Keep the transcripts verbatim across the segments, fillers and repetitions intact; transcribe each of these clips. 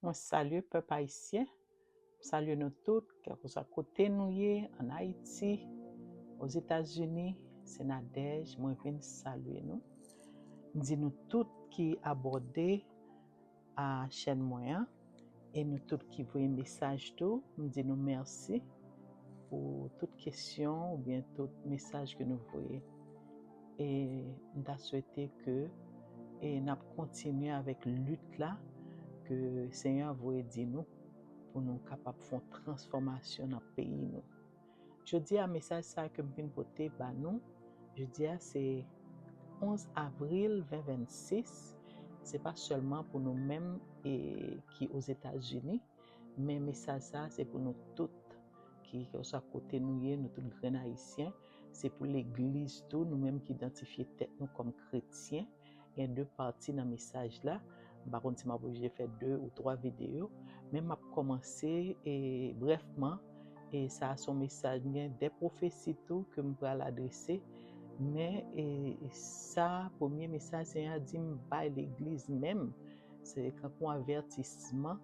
Mwen salye pèp ayisyen, m salye nou tout, kèlkeswa kote nou ye, ann Ayiti, Ozetazini, se Nadège, mwen vin salye nou. M di nou tout ki abòne a chèn mwen an, e nou tout ki voye mesaj tou, m di nou mèsi pou tout kesyon oubyen tout mesaj ke nou voye. E m ta swete ke e n ap kontinye avèk lit la ke Senyè a voye di nou pou nou kapab fè yon transfòmasyon nan peyi nou. Jodi a, mesaj sa ke m vin pote ba nou, jodi a se onz avril ven vennsis. Se pa sèlman pou nou menm e ki Ozetazini, men mesaj sa se pou nou tout ki kèlkeswa kote nou ye, nou tout grenn ayisyen. Se pou legliz tou, nou menm ki idantifye tèt nou kòm kretyen. Gen de pati nan mesaj la. M pa konn si m ap oblije fè de ou twa videyo, men m ap kòmanse e brèfman. E sa a se yon mesaj, gen de pwofesi tou ke m pral adrese, men e sa premye mesaj Senyè a di m bay legliz menm, se tankou yon avètisman,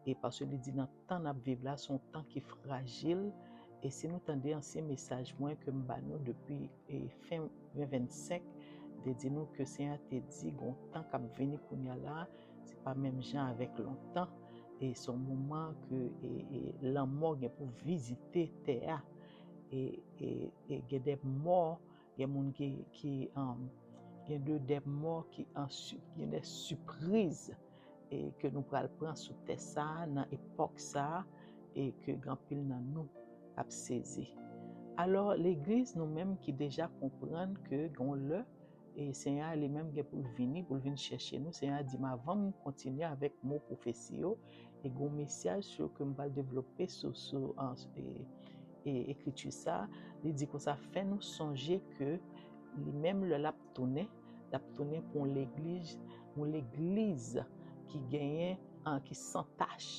e paske li di nan tan n ap viv la se yon tan ki frajil. E si nou tande ansyen mesaj mwen ke m ba nou depi e fen ven vennsenk, te di nou ke Senyè a te di gon tan k ap vini kounye a la, se pa menm jan avèk lontan. E se yon moman ke e, e, lanmò gen pou vizite tè a. E, e, e gen de mò, gen moun ki, ki um, gen de, de mò ki an, gen de sipriz e ke nou pral pran sou tè sa a, nan epòk sa a, e ke gen anpil nan nou ap sezi. Alò, legliz nou menm ki deja konprann ke gen yon lè, e Senyè a li menm gen pou l vini, pou l vin chèche nou. Senyè a di m avan m kontinye avèk mo pwofesi yo, e gen yon mesaj sou ke m pral devlope sou, sou an, e, e ekriti sa, li di konsa, fè nou sonje ke li menm lè l ap tounen, l ap tounen pou yon legliz, yon legliz ki genyen, an, ki san tach,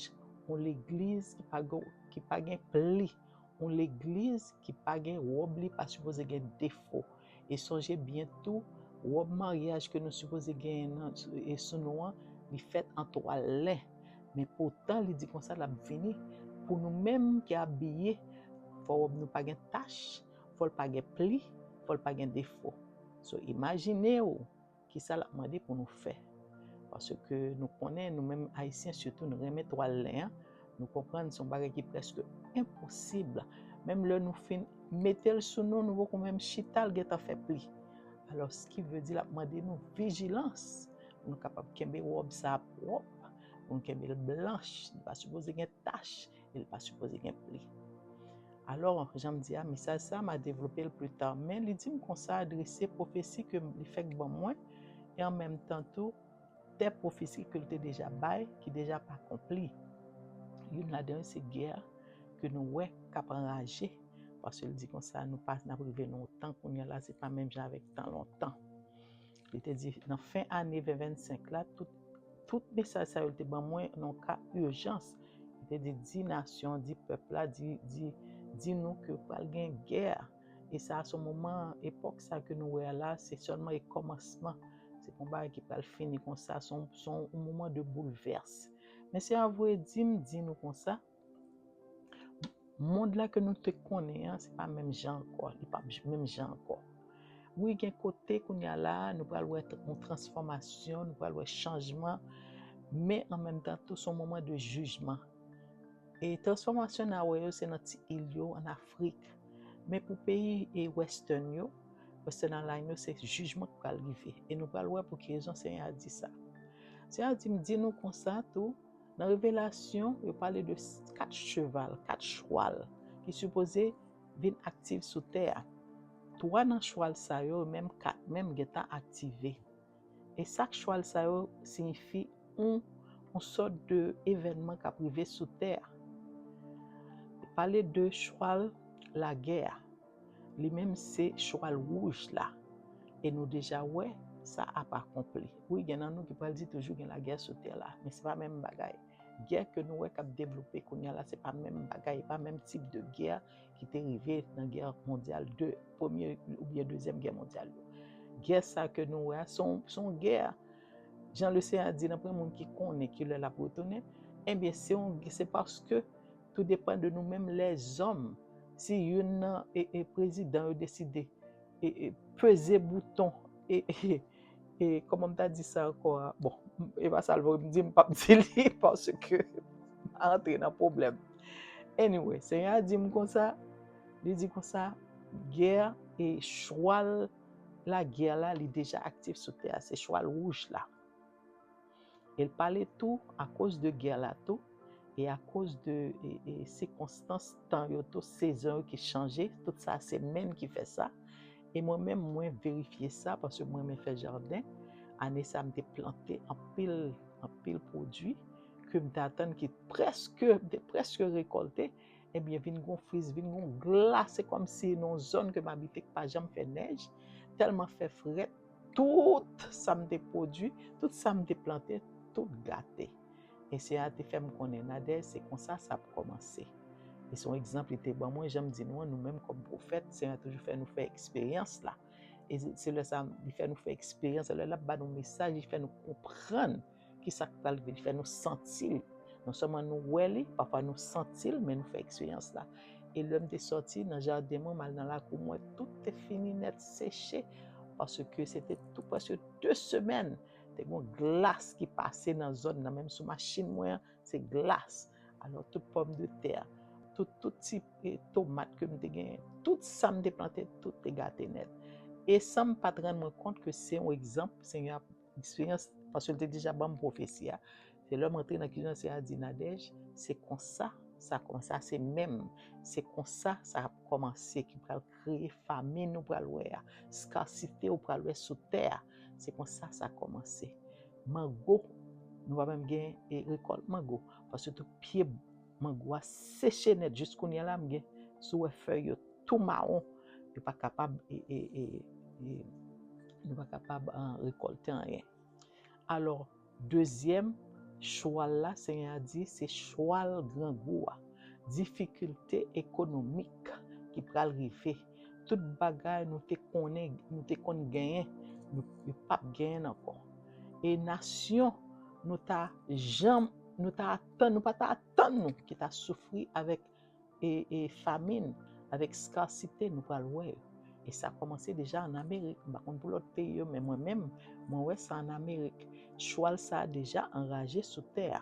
yon legliz ki pa gen, ki pa gen pli, yon legliz ki pa gen wòb li pa sipoze gen defo. E sonje byen tou, wòb maryaj ke nou sipoze genyen nan, e sou nou an, li fèt an twal len. Men poutan, li di konsa, l ap vini. Pou nou menm ki abiye, fò wòb nou pa gen tach, fò l pa gen pli, fò l pa gen defo. So, imajine w kisa l ap mande pou nou fè. Paske nou konnen, nou menm Ayisyen, sitou, nou renmen twal len an. Nou konprann se yon bagay ki prèske enposib. Menm lè nou fin mete l sou nou, nou poko menm chita, l gentan fè pli. Alò, sa ki vle di l ap mande nou vijilans pou nou kapab kenbe wòb sa a pwòp, pou nou kenbe l blanch. Li pa sipoze gen tach, e li pa sipoze gen pli. Alò, jan m di a, mesaj sa a, m a devlope l pli ta, men li di m konsa, adrese pwofesi ke li fèk ban mwen, e an menm tan tou, de pwofesi ke l te deja bay, ki deja akonpli. Youn ladan yo se gè ke nou wè k ap anraje, paske l di konsa, nou pa, n ap rive nan yon tan kounye a la, se pa menm jan avèk tan lontan. Li te di, nan fen ane ven vennsenk la, tout, tout mesaj sa yo l te ban mwen nan yon ka ijans. Li te di, di nasyon, di pèp la, di, di, di nou ke pral gen gè. E sa a, se yon moman, epòk sa ke nou wè a la, se sèlman e kòmansman. Se pa yon bagay ki pral fini konsa, se yon, se yon moman de boulvès. Men Senyè a voye di m, di nou konsa, mond la ke nou te konnen an, se pa menm jan ankò, li p ap menm jan ankò. Wi, gen kote kounye a la, nou pral wè t-, yon transfòmasyon, nou pral wè chanjman, men an menm tan tou, se yon moman de jijman. E transfòmasyon n a wè yo, se nan ti il yo, ann Afrik. Men pou peyi e Western yo, Western Alliance yo, se jijman k pral rive. E nou pral wè pou ki rezon Senyè a di sa. Senyè a di m, di nou konsa tou, nan Revelasyon, yo pale de s-, kat cheval, kat chwal, ki sipoze vin aktif sou tè a. Twa nan chwal sa yo, menm kat menm, gentan aktive. E sak chwal sa yo siyifi yon, yon sòt de evènman k ap rive sou tè a. Li pale de chwal lagè a. Li menm se chwal wouj la. E nou deja wè sa ap akonpli. Wi, gen nan nou ki pral di toujou gen lagè sou tè la, men se pa menm bagay. Gè ke nou wè k ap devlope kounye a la, se pa menm bagay, e pa menm tip de gè ki te rive nan gè mondyal de, premye oubyen dezyèm gè mondyal yo. Gè sa ke nou wè a, se yon, se yon gè, jan Lesenyè a di, nan pwen moun ki konnen ki lè l ap retounen, Ebyen, se yon, se paske tou depann de nou menm lèzòm. Si youn nan e, e prezidan yo deside e, e peze bouton e, e, e kòman m ta di sa ankò a? Bon, e pa sa l voye m di, m p ap di li paske m antre nan pwoblèm. Anyway, Senyè a di m konsa, li di konsa, gè e chwal lagè la, li deja aktif sou tè a, se chwal wouj la. E l pale tou akoz de gè la tou, e akoz de e, e, sikonstans tan yo tou, sezon yo ki chanje, tout sa se menm ki fè sa. E mwen menm, mwen verifye sa paske mwen renmen fè jaden. Ane sa, m te plante anpil, anpil pwodui ke m te atann ki prèske, m te prèske rekòlte. Ebyen, vin gon friz, vin gon glas. Se kòmsi nan yon zòn ke m abite ki pa janm fè nèj, tèlman fè frèt, tout sa m te pwodui, tout sa m te plante, tout gate. E Senyè a te fè m konnen, Nadège, se konsa sa ap kòmanse. E se yon egzanp li te ban mwen, jan m di nou an, nou menm kòm pwofèt, Senyè a toujou fè nou fè eksperyans la. E se, se lè sa, li fè nou fè eksperyans, lè l ap ba nou mesaj, li fè nou konprann ki sa k pral rive, li fè nou santi l. Non sèlman nou wè li, pafwa nou santi l, men nou fè eksperyans la. E lè m te sòti nan jaden mwen, m al nan lakou mwen, tout te fini nèt seche, paske se te tou prèske de semèn, te gon glas ki pase nan zòn nan, menm sou machin mwen an, se glas. Alò, tout pòmdetè, tout, tout ti e, tomat ke m te genyen, tout sa m te plante, tout te gate nèt. E san m pa t rann mwen kont ke se yon egzanp, Senyè a eksperyans, paske l te deja ban m pwofesi a. Se lè m antre nan kizin, Senyè a di, Nadège, se konsa sa kòmanse, se menm, se konsa sa ap kòmanse ki pral kreye famin ou pral wè a, skasite ou pral wè sou tè a. Se konsa sa kòmanse. Mango, nou pa menm gen e, rekòlt mango, paske tout pye mango a seche nèt. Jis kounye a la, m gen, si w wè fèy yo tou mawon, yo pa kapab, e, e, e, e, nou pa kapab an, rekòlte anyen. Alò, dezyèm chwal la, Senyè a di, se chwal grangou a, difikilte ekonomik ki pral rive. Tout bagay nou te konnen, nou te konn genyen, nou, yo p ap genyen ankò. E nasyon nou ta janm, nou ta atann, nou pa ta atann nou ki ta soufri avèk e, e famin, avèk skasite, nou pral wè yo. E sa kòmanse deja ann Amerik. M pa konn pou lòt peyi yo, men mwen menm, mwen wè sa ann Amerik. Chwal sa a deja anraje sou tè a.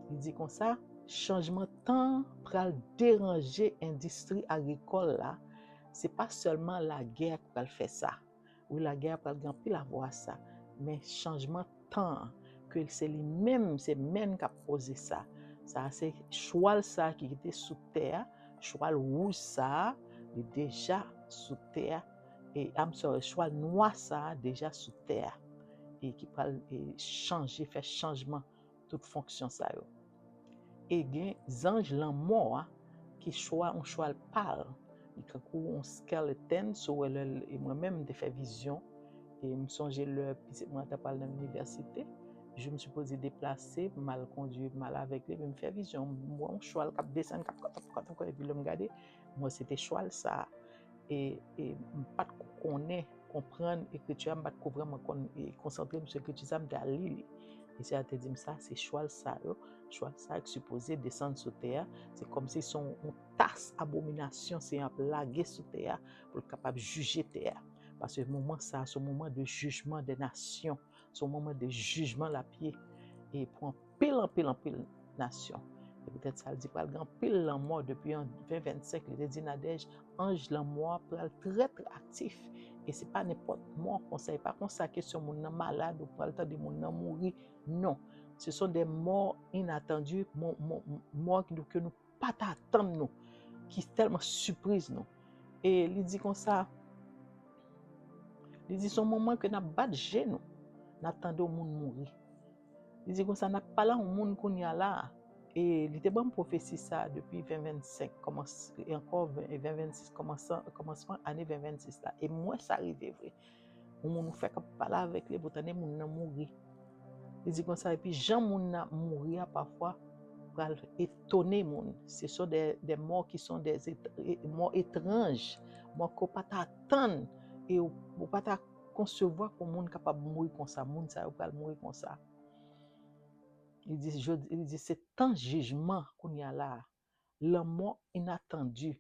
Li di konsa, chanjman tan an pral deranje endistri agrikòl la. Se pa sèlman lagè k pral fè sa. Wi, lagè a pral gen anpil avwa sa, men chanjman tan an, ke se li menm, se menm k ap koze sa. Sa a se chwal sa a ki kite sou tè a, chwal wouj sa a, li deja sou tè a, e, I'm sorry, chwal nwa sa a deja sou tè a, e ki pral, e, chanje, fè chanjman tout fonksyon sa yo. E gen zanj lanmò a ki chwa, yon chwal pal. Li kankou yon skeleton, si w wè lè l, e mwen menm, m te fè vizyon. E m sonje lè pitit mwen an t ap al nan inivèsite, jou m sipoze deplase, m al kondui, m al avèk li, epi m fè vizyon, m wè yon chwal k ap desann, k ap, k ap, k ap, k ap, epi lè m gade, m wè se te chwal sa a. E, e m pa t ko konnen, konprann ekriti a, m pa t ko vrèman konn, e, konsantre m sou ekriti sa, m te al li li. E Senyè a te di m sa, se chwal sa yo, chwal sa yo ki sipoze desann sou tè a. Se kòmsi se yon, yon tas abominasyon Senyè a ap lage sou tè a pou l kapab jije tè a. Paske moman sa a, se yon moman de jijman de nasyon. Se yon moman de jijman l ap ye. E pou anpil, anpil, anpil nasyon. E poutèt sa, l di pral gen anpil lanmò depi an ven vennsenk. Li te di, Nadège, anj lanmò a pral trè, trè aktif. E se pa nenpòt mò konsa. E pa konsa kesyon moun nan malad, ou pral tande moun nan mouri. Non. Ce sont des morts inattendues, mò, mò, mò ke nou pa ta atann nou, ki tèlman sipriz nou. E li di konsa, li di, se yon moman ke n ap bat je nou, n ap tande yon moun mouri. Li di konsa, n ap pale a yon moun kounye a la, e li te ban m pwofesi sa a depi ven vennsenk, kòmans-, e ankò ven, ven vennsis, kòmansan, kòmansman ane ven vennsis la. E m wè sa rive vre. Yon moun ou fè k ap pale avèk li, epi w tande moun nan mouri. Li di konsa, epi jan moun nan mouri a, pafwa, pral etone moun. Ce sont des, des morts qui sont des et-, et-, morts étranges, mò ke w pa ta atann, e w, w pa ta konsevwa ke yon moun kapab mouri konsa. Moun sa yo pral mouri konsa. Li di, jodi, li di se tan jijman kounye a la a. Lanmò inatandi.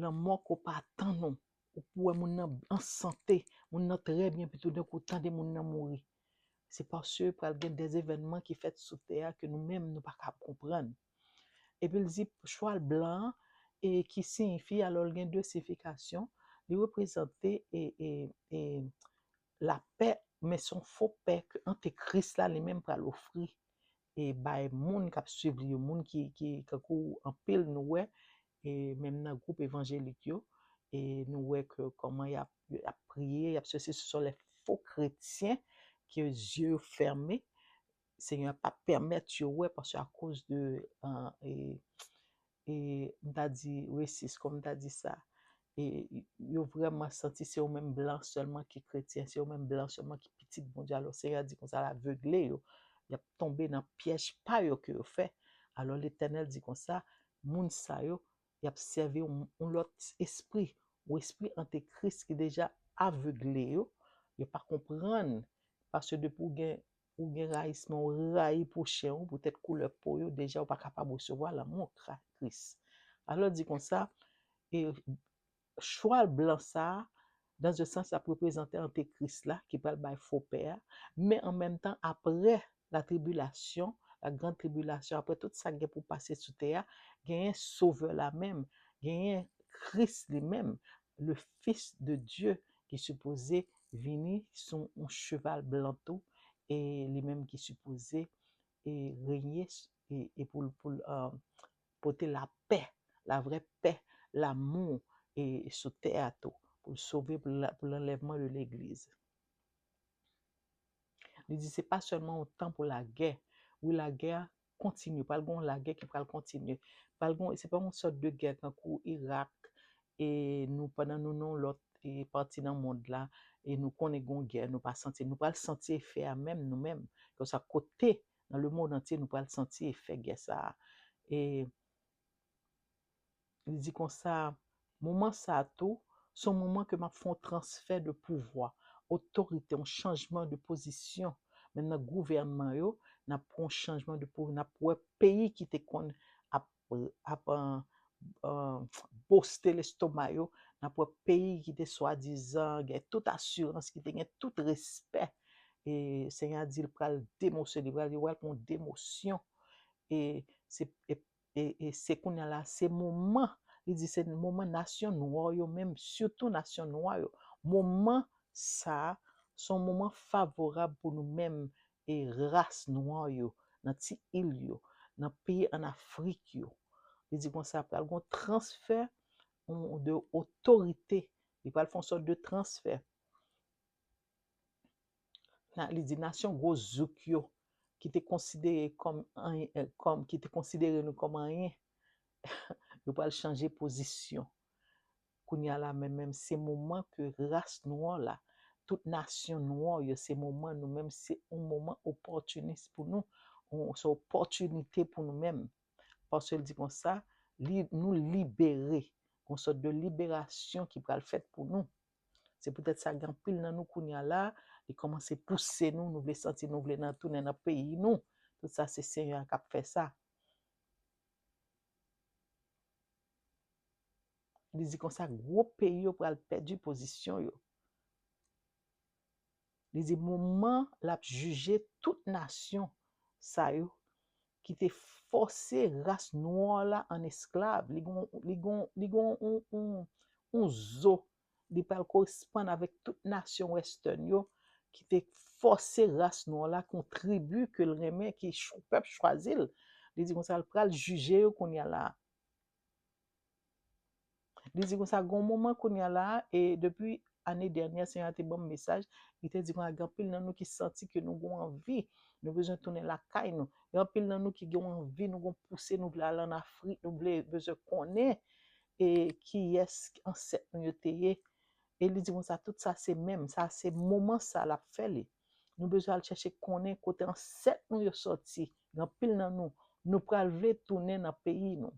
Lanmò ke w pa atann ou. Ou pou wè moun nan an sante, moun nan trè byen, pi toudenkou w tande moun nan mouri. Se paske pral gen de evènman ki fèt sou tè a ke nou menm nou pa kab konprann. Epi l di chwal blan an, e ki siyifi, alò l gen de siyifikasyon, li reprezante e, e, e, lapè, men se yon fo pè ke antikris la li menm pral ofri e bay moun k ap swiv li yo, moun ki, ki kankou anpil nou wè, e menm nan gwoup evanjelik yo, e nou wè ke kòman y ap, y ap priye, y ap sesi, ce sont les faux chrétiens ke zye yo fèmen, Senyè a p ap pèmèt yo wè, paske akoz de, e, e, m ta di, resis, kòman m ta di sa, e, yo vrèman santi se yo menm blan sèlman ki kretyen, se yo menm blan sèlman ki pitit Bondye. Alò, Senyè a di konsa, l avegle yo, y ap tonbe nan pyèj pa yo ke yo fè. Alò, Letènèl di konsa, moun sa yo, y ap sèvi yon, yon lòt espri, yon espri antikris ki deja avegle yo, yo pa konprann, paske depi w gen, ou gen rayisman, ou rayi pwochen w, poutèt koulè po yo, deja ou pa kapab resevwa lanmou Kra-, Kris. Alò, di konsa, e chwal blan sa a, dans un sens, l ap reprezante antikris la, ki pral bay fo pè a, men an menm tan, apre la tribilasyon, la grande tribulation, apre tout sa k gen pou pase sou tè a, genyen Sovè la menm, genyen Kris li menm, le Fils de Dieu, ki sipoze vini sou yon cheval blan tou, e li menm ki sipoze e renye s-, e, e pou l, pou l, e, pote lapè, la vrè pè, lanmou, e sou tè a tou, pou l sove, pou l, pou lanlèvman de legliz. Li di se pa sèlman yon tan pou lagè. Wi, lagè a kontinye, pral gen yon lagè ki pral kontinye. Pral gen, se pa yon sòt de gè tankou Irak, e nou, pandan nou nan yon lòt, e pati nan mond la, e nou konnen gen yon gè, nou pa santi, nou pral santi efè a menm nou menm. Konsa kote nan le monde entier nou pral santi efè gè sa a. E li di konsa, moman sa a tou, se yon moman ke m ap fè yon transfè de pouvwa, otorite, yon chanjman de pozisyon. Menm nan gouvènman yo, n ap pran yon chanjman de pouvwa, n ap wè peyi ki te konn ap, ap, e, e, boste lestoma yo, n ap wè peyi ki te swadizan gen tout asirans, ki te gen tout respè. E Senyè a di l pral demosyon, li pral, li pral pran yon demosyon. E se, e, e, e se kounye a la, se moman, li di se moman nasyon nwa yo menm, sitou nasyon nwa yo. Moman sa a, se yon moman favorab pou nou menm, e ras nwa yo, nan ti il yo, nan peyi ann Afrik yo. Li di konsa, pral gen yon transfè, yon, de otorite. Li pral fè yon sòt de transfè. Na, li di nasyon gwo zouk yo, ki te konsidere kòm anyen, e, kòm, ki te konsidere nou kòm anyen, yo pral chanje pozisyon. Kounye a la, men menm se moman ke ras nwa la, tout nasyon nwa yo, se moman nou menm, se yon moman opòtinis pou nou, yon, se opòtinite pou nou menm. Paske l di konsa, li, nou libere, yon sòt de liberasyon ki pral fèt pou nou. Se poutèt sa, gen anpil nan nou kounye a la, li kòmanse pouse nou, nou vle santi nou vle nan, tounen nan peyi nou. Tout sa, se Senyè a k ap fè sa. Li di konsa, gwo peyi yo pral pèdi pozisyon yo. Li di moman l ap jije tout nasyon sa yo ki te fòse ras nwa la an esklav. Li gon, li gon, li gon on, on, on zo. Li pral koresponn avèk tout nasyon western yo ki te fòse ras nwa la, ki yon tribi ke l renmen, ki ch-, pèp chwazi l. Li di konsa, l pral jije yo kounye a la. Li di konsa, gen yon moman kounye a la, e depi ane dènyè, Senyè a te ban m mesaj, li te di konsa, gen anpil nan nou ki santi ke nou gen anvi, nou bezwen tounen lakay nou. Gen anpil nan nou ki gen anvi, nou gen pouse, nou vle al ann Afrik, nou vle bezwen konnen, e kiyès ansèt nou yo te ye. E li di konsa, tout sa se menm, sa se moman sa l ap fè li. Nou bezwen al chèche konnen kote ansèt nou yo sòti. Gen anpil nan nou, nou pral vle tounen nan peyi nou.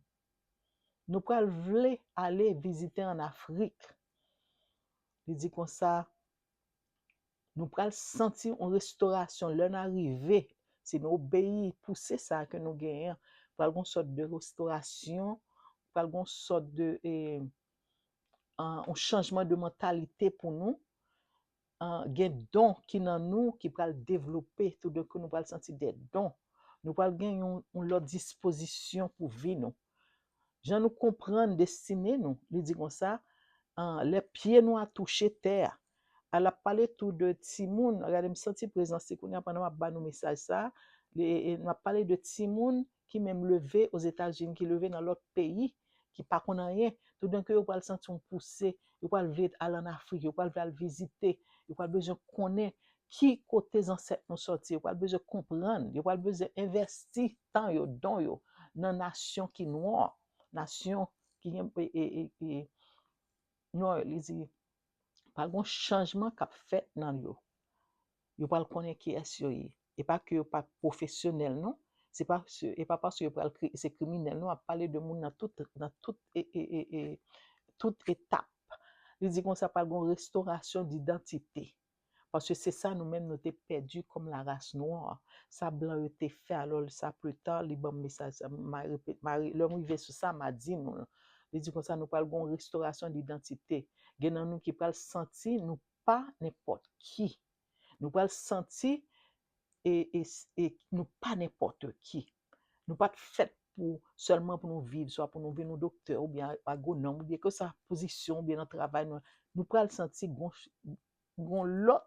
Nou pral vle ale vizite ann Afrik. Li di konsa, nou pral santi yon restorasyon lè n a rive Si nou obeyi pouse sa ke nou genyen, pral gon sòt de restorasyon, pral gon sòt de, eh, an, yon chanjman de mantalite pou nou. An, gen don ki nan nou ki pral devlope, toudenkou nou pral santi de don. Nou pral gen yon, yon lòt dispozisyon pou vi nou. Jan nou konprann destine nou, li di konsa, an, lè pye nou a touche tè a. A, l ap pale tou de timoun, gade m santi prezans li kounye a pandan m ap ba nou mesaj sa, li, e, m ap pale de timoun ki menm leve Ozetazini, ki leve nan lòt peyi, ki pa konn anyen, toudenkou yo pral santi yon pouse, yo pral vle al ann Afrik, yo pral vle al vizite, yo pral bezwen konnen ki kote zansèt nou sòti, yo pral bezwen konprann, yo pral bezwen envèsti tan yo, don yo, nan nasyon ki nwa, nasyon ki gen, e, e, e, e, nwa, li di, pral gon chanjman k ap fèt nan yo. Yo pral konnen kiyès yo ye. E pa ke yo pa pwofesyonèl, non. Se pa, se, e pa paske yo pral kri, se kriminèl, non. Ap pale de moun nan tout, nan tout, e, e, e, e, tout etap. Li di konsa, pral gon restorasyon didantite. Paske se sa nou menm nou te pèdi kòm laras nwa. Sa blan yo te fè, alò sa plitan, li ban m mesaj sa, m a repete, m a re-, lè m rive sou sa, m a di nou l. Li di konsa, nou pral gon restorasyon didantite. Gen nan nou ki pral santi nou pa nenpòt ki. Nou pral santi e, e, e nou pa nenpòt ki. Nou pa t fèt pou sèlman pou nou viv, swa pou nou vin yon doktè, oubyen agwonòm, oubyen ke sa pozisyon, oubyen nan travay nou. Nou pral santi gon, gon lòt,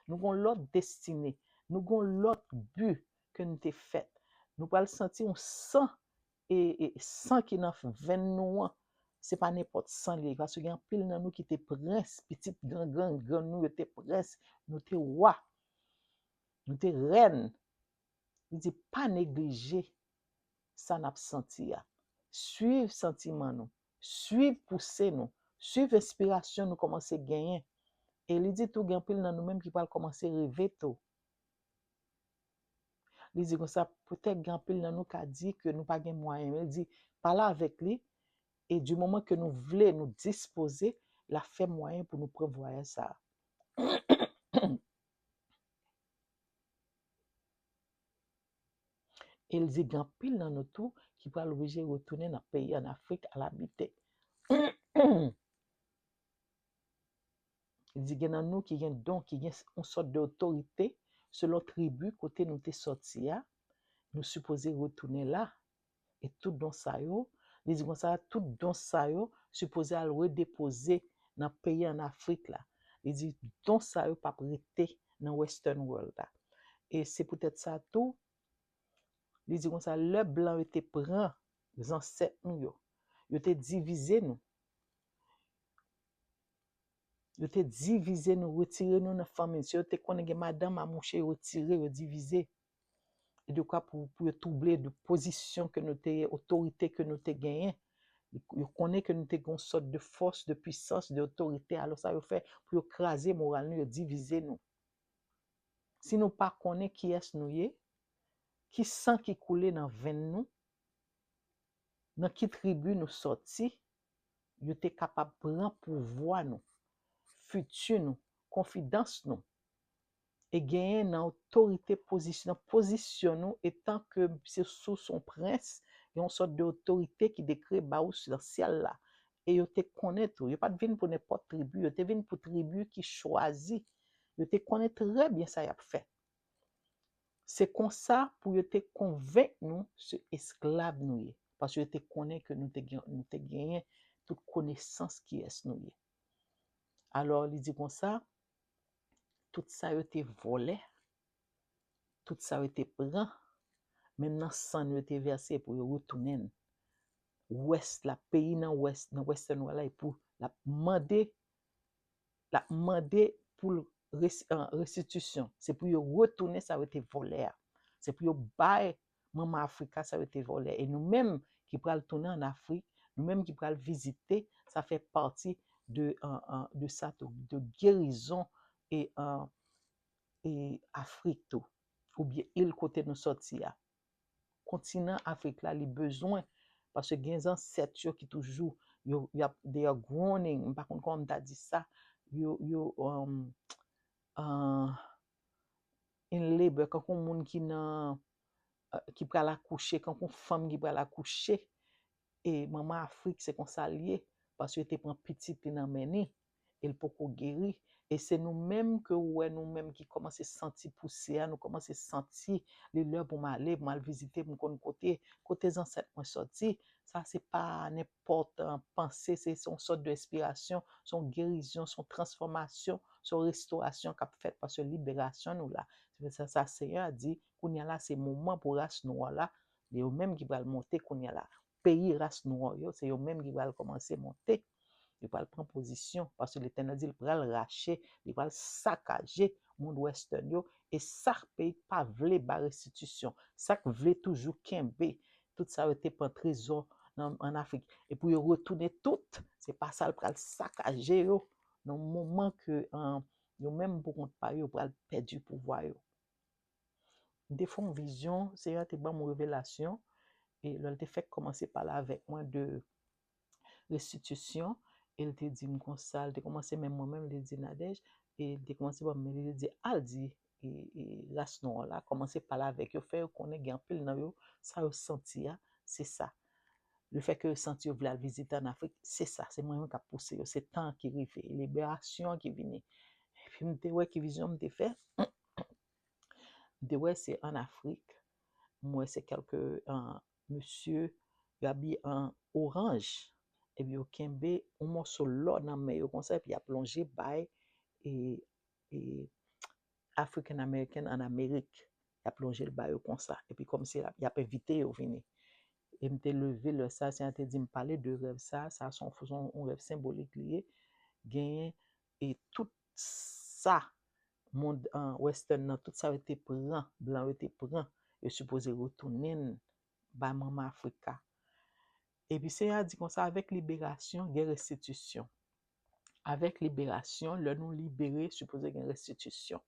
nou gon lòt destine, nou gon lòt bi ke nou te fèt. Nou pral santi yon san, e, e san ki nan venn nou an, se pa nenpòt san li ye, paske gen anpil nan nou ki te prens, pitit gran, gran, grann nou yo te prens, nou te wa, nou te rèn. Li di, pa neglije sa n ap santi a. Swiv santiman nou, swiv pouse nou, swiv enspirasyon nou kòmanse genyen. E li di tou, gen anpil nan nou menm ki pral kòmanse reve tou. Li di konsa, poutèt gen anpil nan nou ka di ke nou pa gen mwayen, men li di, pale avèk li, e di moman ke nou vle, nou dispoze, l ap fè mwayen pou nou pran vwayaj sa a. E l di gen anpil nan nou tou ki pral oblije retounen nan peyi ann Afrik al abite. Li di gen nan nou ki gen don, ki gen yon sòt de otorite selon tribi kote nou te sòti a, nou sipoze retounen la. E tout don sa yo, li di konsa, tout don sa yo sipoze al redepoze nan peyi ann Afrik la. Li di don sa yo p ap rete nan Western World la. E se poutèt sa tou, li di konsa, lè blan yo te pran zansèt nou yo, yo te divize nou. Yo te divize nou, retire nou nan fanmi. Si yo te konnen gen madanm a mouche, yo retire, yo divize. E dekwa pou, pou yo twouble de pozisyon ke nou te ye, otorite ke nou te genyen. Yo konnen ke nou te gen yon sòt de fòs, de pwisans, de otorite. Alò sa yo fè pou yo kraze moral nou, yo divize nou. Si nou pa konnen kiyès nou ye, ki san ki koule nan venn nou, nan ki tribi nou sòti, yo te kapab pran pouvwa nou, fiti nou, konfidans nou, e genyen nan otorite pozisyon, nan pozisyon nou etan ke se sou son prens, gen yon sòt de otorite ki dekre ba ou nan syèl la. E yo te konnen tou, yo pa t vin pou nenpòt tribi, yo te vin pou tribi ki chwazi. Yo te konnen trè byen sa y ap fè. Se konsa pou yo te konvenk nou se esklav nou ye, paske yo te konnen ke nou te gen, nou te genyen tout konesans kiyès nou ye. Alò, li di konsa, tout sa yo te vòlè, tout sa yo te pran, menm nan san yo te vèse pou yo retounen n. Wès la, peyi nan Wès, nan Western World la, e pou l ap mande, l ap mande pou l res-, an, restitisyon. Se pou yo retounen sa yo te vòlè a. Se pou yo bay manman Afrika sa yo te vòlè. E nou menm ki pral tounen ann Afrik, nou menm ki pral vizite, sa fè pati de, an, an, de sa tou, de gerizon e, an, e Afrik tou, oubyen il kote nou sòti a. Kontinan Afrik la, li bezwen, paske gen zansèt yo ki toujou, yo, y ap, they are groaning, m pa konn kòman m ta di sa, yo, yo, um, uh, in labor, kankou moun ki nan, ki pral akouche, kankou fanm ki pral akouche. E manman Afrik, se konsa l ye, paske yo te pran pitit li nan men li, e l poko geri. E se nou menm ke ou wè, nou menm ki kòmanse santi pouse a, nou kòmanse santi li lè pou m ale, pou m al vizite, pou m konn kote, kote zansèt mwen sòti. Sa se pa nenpòt panse, se yon sòt de enspirasyon, se yon gerizyon, se yon transfòmasyon, se yon restorasyon k ap fèt, paske liberasyon nou la. Se pou sa, sa Senyè a di, kounye a la, se moman pou ras nwa la, yo menm ki pral monte kounye a la. Peyi ras nwa yo, se yo menm ki pral kòmanse monte. Yo pral pran pozisyon, paske Letènèl di l pral rache, li pral sakaje mond western yo, e sa k peyi k pa vle bay restitisyon, sa k vle toujou kenbe tout sa yo te pran trezò nan, ann Afrik, e pou yo retounen tout, se pa sa l pral sakaje yo nan moman ke, an, yo menm pou kont pa yo, yo pral pèdi pouvwa yo. M te fè yon vizyon, Senyè a te ban m yon revelasyon, e lè l te fèk kòmanse pale avèk mwen de restitisyon, e l te di m konsa, l te kòmanse menm mwen menm, li di Nadège, e l te kòmanse ban m, li di, al di, e, e, ras nwa la, kòmanse pale avèk yo, fè yo konnen gen anpil nan yo, sa yo santi a, se sa. Le fè ke yo santi yo vle al vizite ann Afrik, se sa, se mwen menm k ap pouse yo, se tan an ki rive, liberasyon an ki vini. Epi m te wè ki vizyon m te fè. M te wè se ann Afrik, m wè se kèlke, an, mesye, yo abiye an oranj, epi yo kenbe yon mòso lò nan men yo konsa, epi y ap lonje bay, e, e, African American ann Amerik. Y ap lonje l ba yo konsa, epi kòmsi y ap, y ap envite yo vini. E m te leve lè sa, Senyè a te di m pale de rèv sa, sa se yon, se yon, yon rèv senbolik li ye. Genyen, e tout sa, mond, an, western nan, tout sa yo te pran, blan yo te pran, yo sipoze retounen l bay manman Afrik la. Epi Senyè a di konsa, avèk liberasyon, gen restitisyon. Avèk liberasyon, lè nou libere, sipoze gen restitisyon.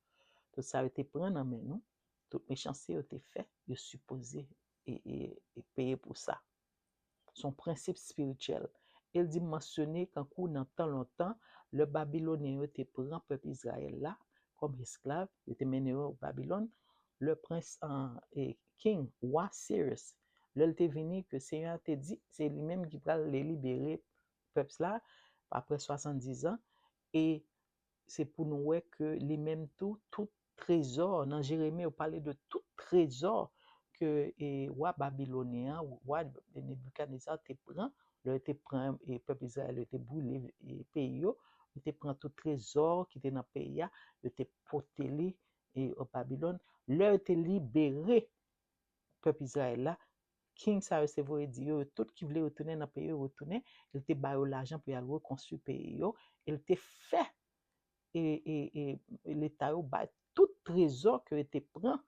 Tout sa yo te pran nan men nou, tout mechanste yo te fè, yo sipoze e, e, e peye pou sa. Se yon prensip espirityèl. E l di m mansyone kankou nan tan lontan, lè Babilonyen yo te pran pèp Izrayèl la kòm esklav, yo te mennen yo Babilòn, lè prens, an, e, king, wa Sirus, lè l te vini, ke Senyè a te di, se li menm ki pral delibere pèp la, apre swasanndizan, e se pou nou wè ke li menm tou, tout trezò, nan Jeremi, yo pale de tout trezò ke, e, wa babilonyen an, wa Nebikadneza te pran, lè yo te pran, e, pèp Izrayèl, yo te boule, e, peyi yo, yo te pran tout trezò ki te nan peyi a, yo te pote li, e, an Babilòn. Lè yo te libere pèp Izrayèl la, king Sirus te voye di yo, yo tout ki vle retounen nan peyi yo, retounen. E l te ba yo lajan pou y al rekonstwi peyi yo. E l te fè, e, e, e, leta yo bay tout trezò ke yo te pran